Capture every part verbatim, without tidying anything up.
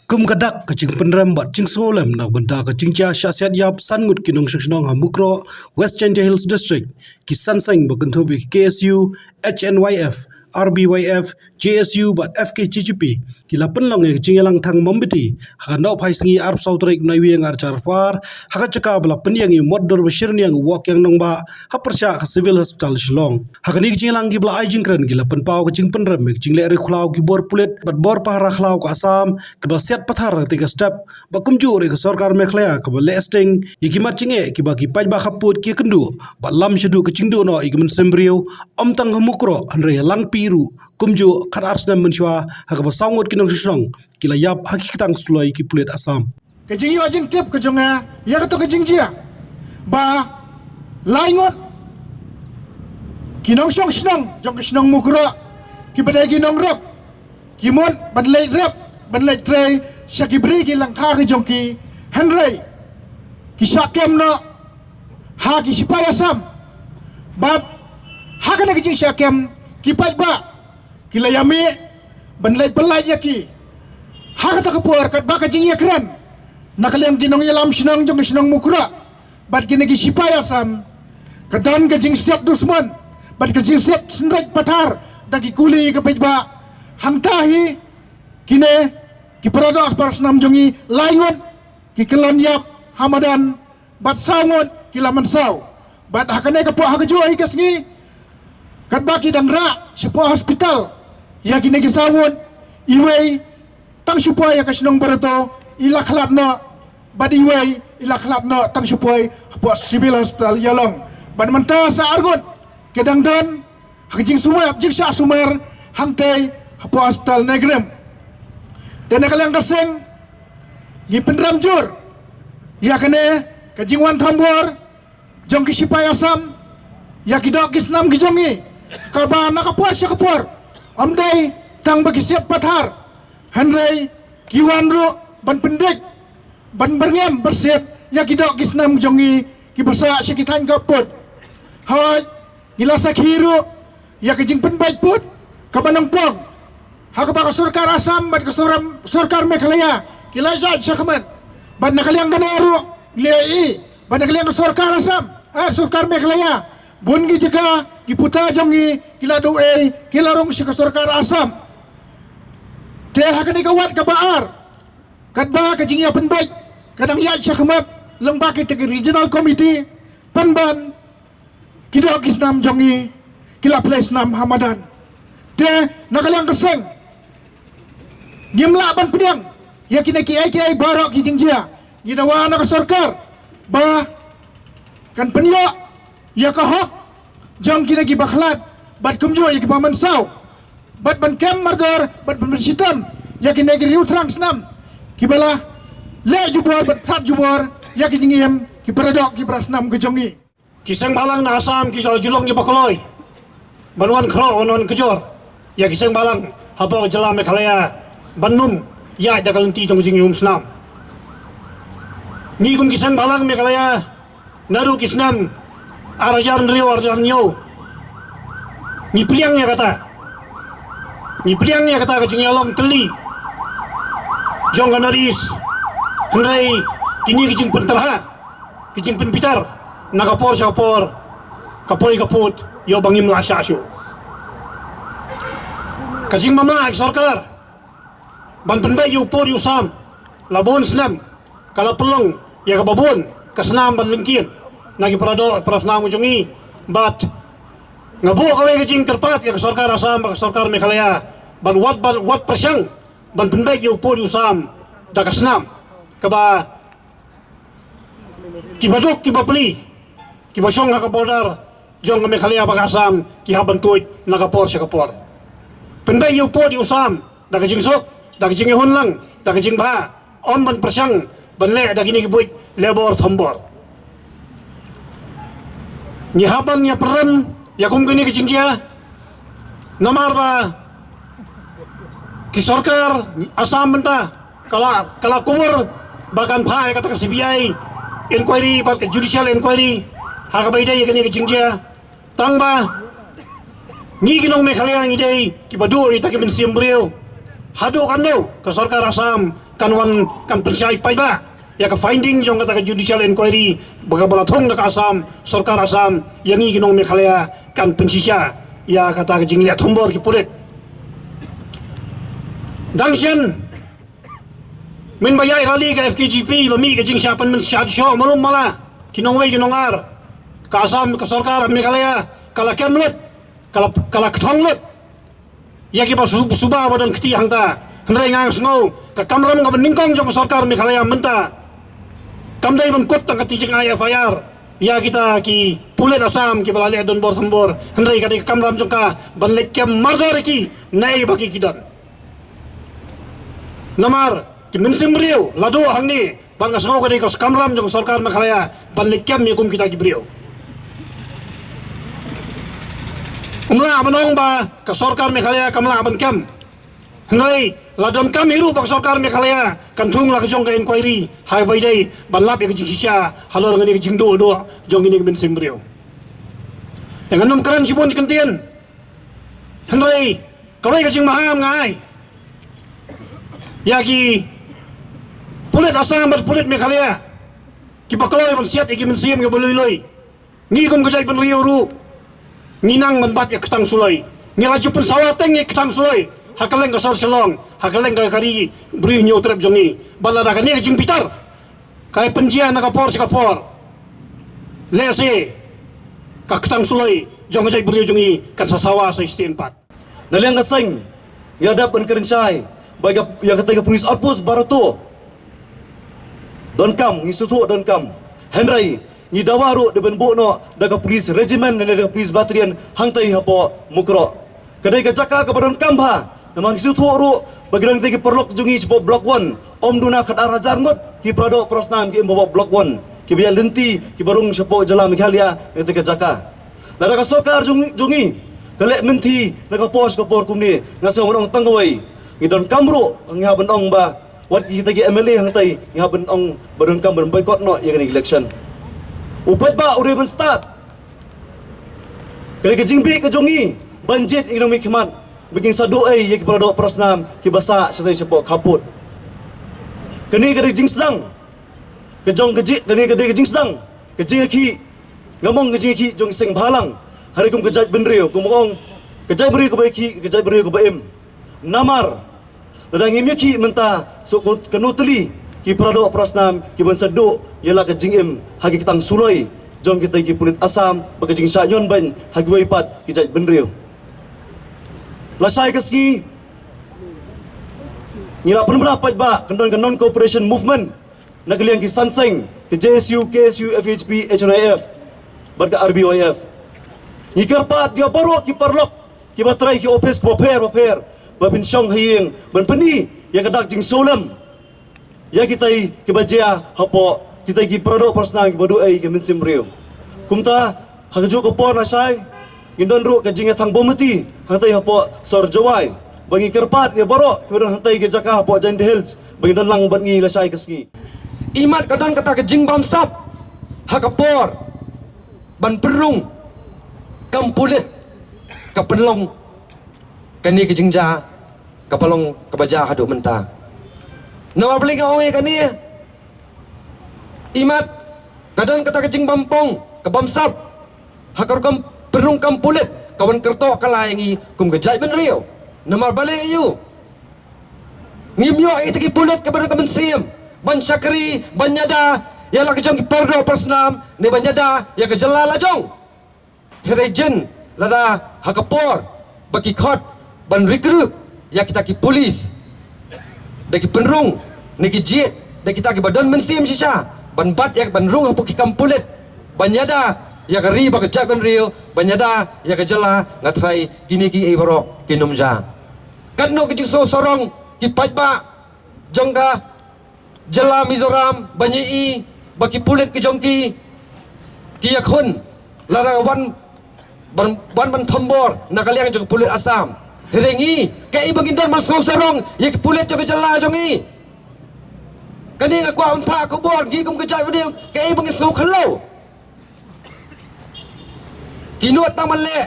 Kum ka dak ka jingpynrem bad jingsngewlem na ka bynta ka jingjia shah siat ïap san ngut ki nongshong shnong ha Mukroh, West Jaintia Hills District, ki san seng ba kynthup ïa ki K S U, H N Y F, R B Y F, J S U bad F K J G P ki la pynlong ïa ka jingïalang thang mombati ha ka nohphai sngi arphew three tarik u Naiwieng ar hajar arphew ar ha ka jaka ba la pynïeng ïa u mot dur ba shyrniang u Woh Kiang Nangbah ha pyrshah ka Civil Hospital Shillong. Ha kane ka jingïalang kiba la ai jingkren ki la pynpaw ka jingpynrem ïa ka jingleh riewkhlaw ki bor pulit bad bor pahara khlaw ka Assam kaba siat pathar ha katei ka step, bad kumjuh ruh ïa ka sorkar Meghalaya kaba leh sting ïa ki mat jingeh kiba ki paidbah khappud ki ïakynduh bad lam shaduh ka jingduh noh ïa ki mynsiem briew, ym tang ha Mukroh hynrei ha Langpih ruh kumjuh khatar snem mynshuwa ha kaba saw ngut ki nongshong shnong ki la ïap ha ki ktang suloi ki pulit Assam. Ka jingïoh jingtip ka jong nga ïa kato ka jingjia ba lai ngut ki nongshong shnong jong ka shnong Mukroh kiba dei ki nongrep ki mut ban leit rep ban leit trei sha ki bri ki lyngkha ka jong ki, hynrei ki shah kem noh ha ki sipai Assam. Bad ha kane ka jingshah kem ki paidbah ki la ïamih ban leit pyllait ïa ki. Ha kata ka por katba ka jingïakren na ka liang ki nongïalam shnong jong ka shnong Mukroh bad kine ki sipai Assam, ka don ka jingsiat dusmon bad ka jingsiat synreit pathar da ki kuli ka paidbah. Hangta hi kine ki para doh para snam jong ngi lai ngut ki kyllon ïap ha madan bad saw ngut ki la mynsaw. Bad ha kane ka por ha kajuh hi ka sngi katba ki dang rah shapoh hospital ïa kine ki saw ngut, iwei tang shapoh ïa ka shnong Barato i la khlad noh, bad iwei i la khlad noh tang shapoh hapoh Civil Hospital Ïalong. Bad mynta sa ar ngut ki dang don ha ka jingsumar jingshah sumar hangtei hapoh hospital Nongkrem. Te na ka liang ka seng ngi pynrem jur ïa kane ka jingwan thombor jong ki sipai Assam ïa ki doh ki snam ki jong ngi, kaba na ka por sha ka por ym dei tang ba ki siat pathar, hynrei ki wan ruh ban pyndik ban byrngem byrsiat ïa ki doh ki snam jong ngi kiba sah sha ki thaiñ ka pud. Hooid, ngi la sakhi ruh ïa ka jingpynbeit pud kaba nyngkong ha kaba ka sorkar Assam bad ka sor-, sorkar Meghalaya ki la ïaid shakhmat. Bad na ka liang kane ruh ngi la ïohi ba na ka liang ka sorkar Assam, ah, sorkar Meghalaya, bun ki jaka ki puta jong ngi ki la duh ei, ki la rung sha ka sorkar Assam. Te ha kane ka wat kaba ar katba ka jingïapynbeit ka dang ïaid shakhmat lyngba kita ki regional committee, pynban ki doh ki snam jong ngi ki la plie snam ha madan. Te na ka liang ka seng ngim lah ban pdiang ïa kine kiei kiei baroh ki jingjia. Ngi dawa na ka sorkar ba kan pynïoh ïa ka hok jong kine kiba khlad bad kumjuh ïa kiba mynsaw, bad ban kem mardor bad ban pynshitom ïa kine ki riew thrang snam kiba la leh jubor bad that jubor ïa ki jingim ki para doh ki para snam ka jong ngi. Ki seng bhalang na Assam ki la ju long kiba kloi ban wan khroh, wan wan kjor ïa ki seng bhalang hapoh ka jylla Meghalaya ban ym ïaid da ka lynti jong ka jingïum snam. Ngi kum ki seng bhalang Meghalaya, naduh ki snem ar hajar hynriew, ar hajar hynñiew, ngi pdiang ïa kata, ngi pdiang ïa kata ka jingïalong tylli jong ka North East. Hynrei kine ki jingpynterha, ki jingpynbitar na ka por sha ka por, ka poi ka pud, ïoh ba ngim lah shah shuh. Ka jingbym lah ka sorkar ban pynbeit ïa u pud ïa u sam la bun snem ka la pynlong ïa kaba bun ka snam ban lyngkien na ki para doh para snam ka jong ngi. Bad nga buh kawei ka jingkyrpad ïa ka sorkar Assam bad ka sorkar Meghalaya ban wat, ban wat pyrshang ban pynbeit ïa u pud ïa u sam da ka snam kaba kiba duk kiba pli kiba shong ha ka border jong ka Meghalaya bad ka Assam ki hap ban tuid na ka por sha ka por. Pynbeit ïa u pud ïa u sam da ka jingsuk, da ka jingïahun lang, da ka jingbha, ym ban pyrshang ban leh da kine ki buit lebor thombor. Ngi hap ban ïa pyrem ïa kum kine ki jingjia namar ba ki sorkar Assam mynta ka la, ka la kubur ba kan phah ïa kata ka C B I inquiry bad ka judicial inquiry ha kaba ïadei ïa kane ka jingjia. Tang ba Ngi ki nong Meghalaya ngi dei kiba duh ïa kita ki mynsiem briew. Haduh katno ka sorkar Assam kan wan kan pynshai paidbah ïa ka finding jong kata ka judicial inquiry ba ka ba la thung da ka Assam, sorkar Assam, ïa ngi ki nong Meghalaya kan pynshisha ïa kata ka jingleh thombor ki pulit. Dang shen mynba ïaid rally ka F K J P ba mih ka jingshah pynmynsiem sha shuh malum mala ki nongwei ki nongar, ka Assam, ka sorkar Meghalaya ka la kem lut, ka la, ka la kthong lut ïa kiba su-, suba ba don kti hangta. Hynrei nga sngew ka kamram kaba nyngkong jong ka sorkar Meghalaya mynta kam dei ban kut tang ka jingïa F I R ïa kita ki pulit Assam kiba la leh donbor thombor, hynrei ka dei ka kamram jong ka ban leit kem mardor ïa ki naei ba ki ki don. Namar ki mynsiem briew la duh hangne, bad nga sngew ka dei ka kamram jong ka sorkar Meghalaya ban leit kem ïa kum kita ki briew. Ym lah ban ong ba ka sorkar Meghalaya kam lah ban kem. Hynrei la donkam hi ruh ba ka sorkar Meghalaya kan thung la ka jong ka inquiry ha kaba ïadei ban lap ïa ka jingshisha halor kane ka jingduh duh jong kine ki mynsiem briew. Te ngan ym kren shibun ki kyntien. Hynrei kawei ka jingmaham nga ai ïa ki pulit Assam bad pulit Meghalaya kiba kloi ban siat ïa ki mynsiem kiba lui lui. Ngi kum ka jaitbynriew ruh ngi nang ban bat ïa ka ktang suloi. Ngi la ju pynsawa teng ïa ka ktang suloi ha kylleng ka sor Shillong, ha kylleng ka ri briew hynñiew trep jong ngi. Bad lada kane ka jingbitar ka pynjia na ka por sha ka por, lehse ka ktang suloi jong ka jaitbynriew jong ngi kan sa sawa sa shisien pat. Na liang ka seng, ngi la dep ban kren shai ba ïa ka, ïa katei ka police outpost Barato donkam, ngi sngewthuh donkam. Hynrei ngi dawa ruh dei ban buh noh da ka police regiment ne da ka police battalion hangtei hapoh Mukroh. Ka dei ka jaka kaba donkam bha, namar ngi sngewthuh ruh ba ki don kitei ki paralok jong ngi shapoh Block One, ym duna khatar hajar ngut ki paradoh parasnam ki im hapoh Block One, kiba ïaid lynti, kiba rung shapoh jylla Meghalaya na katei ka jaka. Lada ka sorkar jong, jong ngi ka leh mynthi na ka por sha ka por kumne, nga sngew ban ong tang kawei, ngi donkam ruh, ngi hap ban ong ba wat kita ki M L A hangtei ngi hap ban ong ba donkam ban boycott noh ïa kane ka election. U paidbah u dei ban stad. Ka dei ka jingbieit ka jong ngi ban jied ïa ki nongmihkhmat ba kin sa duh ei ïa ki paradoh parasnam kiba sah shatei shapoh khappud. Kane ka dei ka jingsdang ka jong ka ji-, kane ka dei ka jingsdang ka jingïakhih. Ngam ong ka jingïakhih jong ki seng bhalang, hynrei kum ka jaitbynriew, kum ong ka jaitbynriew kaba ïakhih, ka jaitbynriew kaba im. Namar lada ngim ïakhih mynta, shu kano tylli ki paradoh parasnam kiban sa duh ïa la ka jingim ha ki ktang suloi jong kitei ki pulit Assam bad ka jingshah ñion beiñ ha kiwei pat ki jaitbynriew. Lashai ka sngi ngi la pynbna paidbah, kan don ka non cooperation movement na ka liang ki san seng, ka J S U, K S U, F H P, H N I F bad ka R B Y F. Ngi kyrpad ïa baroh ki paralok kiba trei ki ophis kiba pher bapher ba phin shong ha ïing ban pyni ïa ka dak jingsngewlem ïa kitei kiba jia hapoh kitei ki paradoh parasnam kiba duh ei ki mynsiem briew. Kumta ha kajuh ka por lashai ngin don ruh ka jingïathang bomiti hangtei hapoh sor Jowai, ba ngi kyrpad ïa baroh kiba don hangtei ka jaka hapoh Jaintia Hills ba ngin don lang bad ngi lashai ka sngi. Imat ka don kata ka jingbamsap ha ka por ban pynrung kam pulit ka pynlong kane ka jingjia kaba long kaba jia haduh mynta. Namar balei nga ong ïa kane? Imat ka don kata ka jingbampong ka bamsap ha ka rukom pynrung kam pulit ka wan kyrtoh kylla ïa ngi kum ka jaitbynriew. Namar balei aiu? Ngim ïoh ïa kita ki pulit kaba don ka mynsiem ban shakri, ban ïada ïa la ka jong ki paradoh parasnam ne ban ïada ïa ka jylla la jong. Hynrei jin lada ha ka por ba ki khot ban recruit ïa kita ki pulit, da ki pynrung ne ki jied da kita kiba don mynsiem shisha ban bat ïa, ban rung hapoh ki kam pulit ban ïada ïa ka ri bad ka jaitbynriew, ban ïada ïa ka jylla, nga tharai kine kiei baroh kin ym jia. Katno ki jingsngew sarong ki paidbah jong ka jylla Mizoram ban ïohi ba ki pulit ki jong ki ki ïakhun lada wan ban, wan ban thombor na ka liang jong ki pulit Assam. Hynrei ngi kaei ba ngin don ban sngew sarong ïa ki pulit jong ka jylla jong ngi? Kane nga kwah ban phah khubor, ngi kum ka jaitbynriew kaei ba ngin sngew khyndew? Ki nud tang ban leh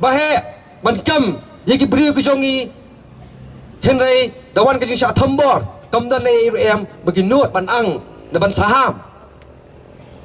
ba heh, ban kem ïa ki briew ki jong ngi. Hynrei da wan ka jingshah thombor, kam don ei ei ruh em ba ki nud ban ang ne ban saham.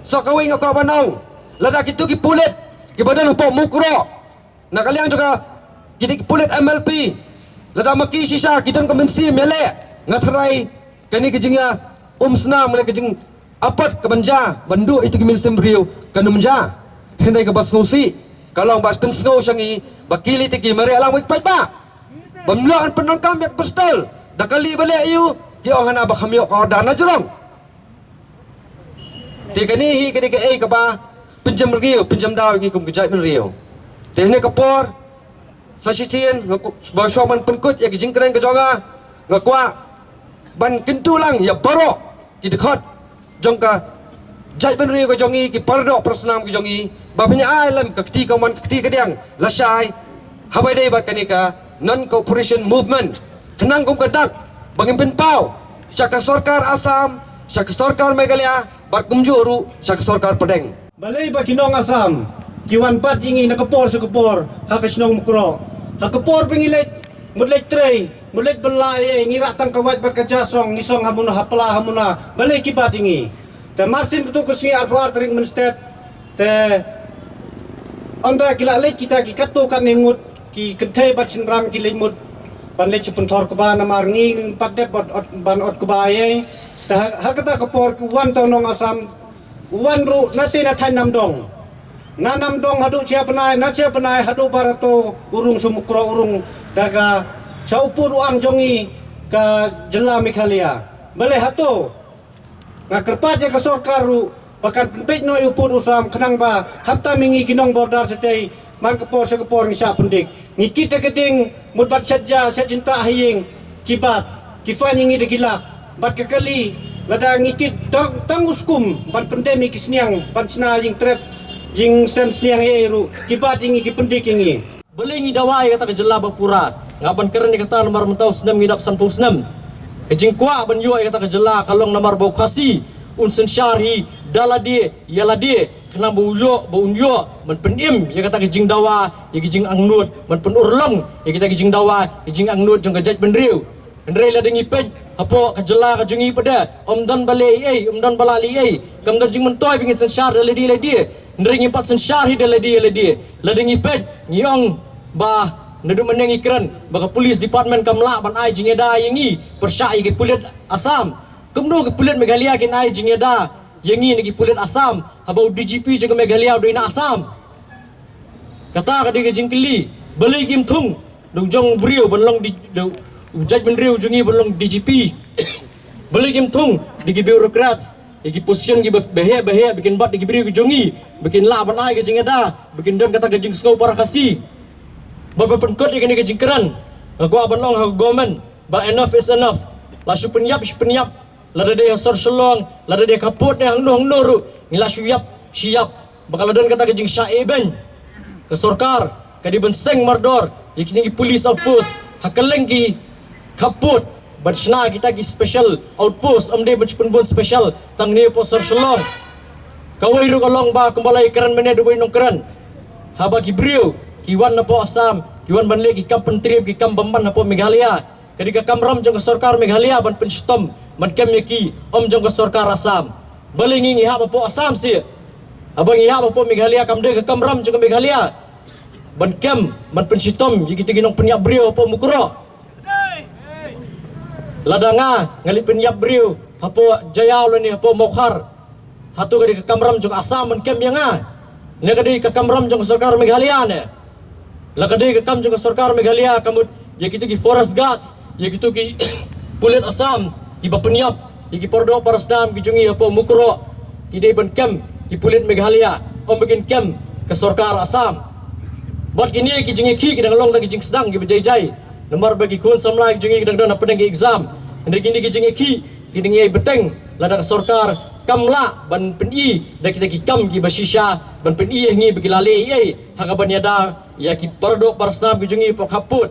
Sa kawei nga kwah ban ong, lada kito ki pulit kiba don hapoh Mukroh, na ka liang jong ka, ki dei ki pulit M L P, lada ma ki shisha ki don ka mynsiem ïaleh, nga tharai kane ka jingïa umsnam ne ka jingapot ka ban jia ban duh ïa kito ki mynsiem briew kan ym jia. Hynrei kaba sngewsih ka long ba pynsngew sha ngi ba kine ki mareh lang wei ki paidbah. Bym lah ban pyndonkam ïa ka pistol, da kali ba leh aïu, ki ong hana ba kham ïoh ka order na jrong. Te kane hi kane kaei kaba pynjem rngiew, pynjem daw ïa ngi kum ka jaitbynriew. Te hane ka por, sa shisien nga ku-, ba shuwa ban pynkut ïa ka jingkren ka jong nga, nga kwah ban kyntu lang ïa baroh ki dkhot jong ka jaitbynriew ka jong ngi, ki paradoh parasnam ka jong ngi, ba phin ïa ai lem ka kti kamon ka kti kadiang lashai haba ïadei bad kane ka non-cooperation movement. Khnang kum ka dak ba ngin pynpaw sha ka sorkar Assam, sha ka sorkar Meghalaya, bad kumjuh ruh sha ka sorkar pdeng. Balei ba ki nong Assam ki wan bat ïa ngi na ka por sha ka por ha ka shnong Mukroh? Ha ka por ba ngi leit mut leit trei, mut leit bylla ïa, ngi rah tang ka wait bad ka ja song, ngi song ha muna, ha pla ha muna, balei ki bat ïa ngi? Te mar sien katto ka sngi arphew ar tarik mynstep, te ynda ki la leit kita ki katto katne ngut, ki kynthei bad shynrang ki leit mut ban leit sha pynthor kba, namar ngi pat dep ban ot, ban ot kba ïa. Te ha, ha kata ka por ki wan tang nong Assam, u wan ruh na te na thaiñ Namdong. Na Namdong haduh Chiapnai, na Chiapnai haduh Barato, u rung sha Mukroh, u rung da ka sha u pud u ang jong ngi ka jylla Meghalaya. Balei hato? Nga kyrpad ïa ka sorkar ruh ba kan pynbeit noh ïa u pud u sam khnang ba khamtam ïa ngi ki nong border shatei, man ka por sha ka por ngi shah pyndik. Ngi kit da ka ding mut bad shet ja, shet jingtah ha ïing, ki bat, ki fine ïa ngi da ki lak. Bad ka kali, lada ngi kit tang, tang u skum ban pyndem ïa ki sniang, ban shna ïing trep, ïing sem sniang ei ei ruh, ki bat ïa ngi, ki pyndik ïa ngi. Balei ngi dawa ïa kata ka jylla ba pura? Nga ban kren ïa kata namar mynta u snem ngi dap sanphew snem. Ka jingkwah ban ïoh ïa kata ka jylla ka long namar ba u Khasi un synshar hi da lade ïa lade, khnang ba u ïoh, ba un ïoh ban pynim ïa kata ka jingdawa, ïa ka jingangnud, ban pynurlong ïa kata ka jingdawa, ïa ka jingangnud jong ka jaitbynriew. Hynrei lada ngi peit hapoh ka jylla ka jong ngi pat de, ym don ba leh ei ei, ym don ba lah leh ei ei. Kam don jingmyntoi ba ngin synshar da lade lade. Hynrei ngim pat synshar hi da lade lade. Lada ngi peit, ngi ong ba naduh mynne ngi kren ba ka police department kam lah ban ai jingïada ïa ngi pyrshah ïa ki pulit Assam. Kumno ki pulit Meghalaya kin ai jingïada ïa ngi na ki pulit Assam haba u D G P jong ka Meghalaya u dei na Assam? Kata ka dei ka jingkylli. Balei kim thung da u jong u briew ban long di-, da u jaitbynriew jong ngi ban long D G P? Balei kim thung da ki bureaucrats, ïa ki position kiba, ba heh ba heh, ba kin bat da ki briew ki jong ngi, ba kin lah ban ai ka jingïada, ba kin don kata ka jingsngew para Khasi? Bad ban pynkut ïa kane ka jingkren, nga kwah ban ong ha ka government ba enough is enough. La shu pynïap, shu pynïap. Lada dei ha sor Shillong, lada dei ha khappud ne hangno hangno ruh, ngi la shu ïap, shu ïap. Ba ka la don kata ka jingshah ïehbeiñ. Ka sorkar ka dei ban seng mardor ïa kine ki police outpost ha kylleng ki khappud, ban shna kita ki special outpost, ym dei ban shu pynbun special tang ne hapoh sor Shillong. Kawei ruh ka long ba kumba la ïakren mynne da uwei u nongkren, haba ki briew ki wan napoh Assam, ki wan ban leh ki kam pyntriem, ki kam bymman hapoh Meghalaya, ka dei ka kamram jong ka sorkar Meghalaya ban pynshitom, ban kem ïa ki, ym jong ka sorkar Assam. Balei ngi ngi hap hapoh Assam seh? Haba ngi hap hapoh Meghalaya, kam dei ka kamram jong ka Meghalaya ban kem, ban pynshitom ïa kito ki nongpynïap briew hapoh Mukroh? Lada nga, nga leit pynïap briew hapoh Jaïaw lane hapoh Mawkhar, hato ka dei ka kamram jong ka Assam ban kem ïa nga? Ne ka dei ka kamram jong ka sorkar Meghalaya ne? La ka dei ka kam jong ka sorkar Meghalaya, ka mut ïa kito ki forest guards, ïa kito ki pulit Assam kiba pynïap ïa ki pardoh parasnam ki jong ngi hapoh Mukroh, ki dei ban kem ki pulit Meghalaya, ym ba kin kem ka sorkar Assam? Bad kine ki jingïakhih ki dang long da ki jingsdang kiba jai jai, namar ba ki khun samla ki jong ngi ki dang don hapdeng ki exam. Hynrei kine ki jingïakhih ki dang ïai bteng lada ka sorkar kam lah ban pyni da kita ki kam kiba shisha, ban pyni ïa ngi ba ki la leh ei ei ha kaba ïada ïa ki pardoh parasnam ki jong ngi hapoh khappud.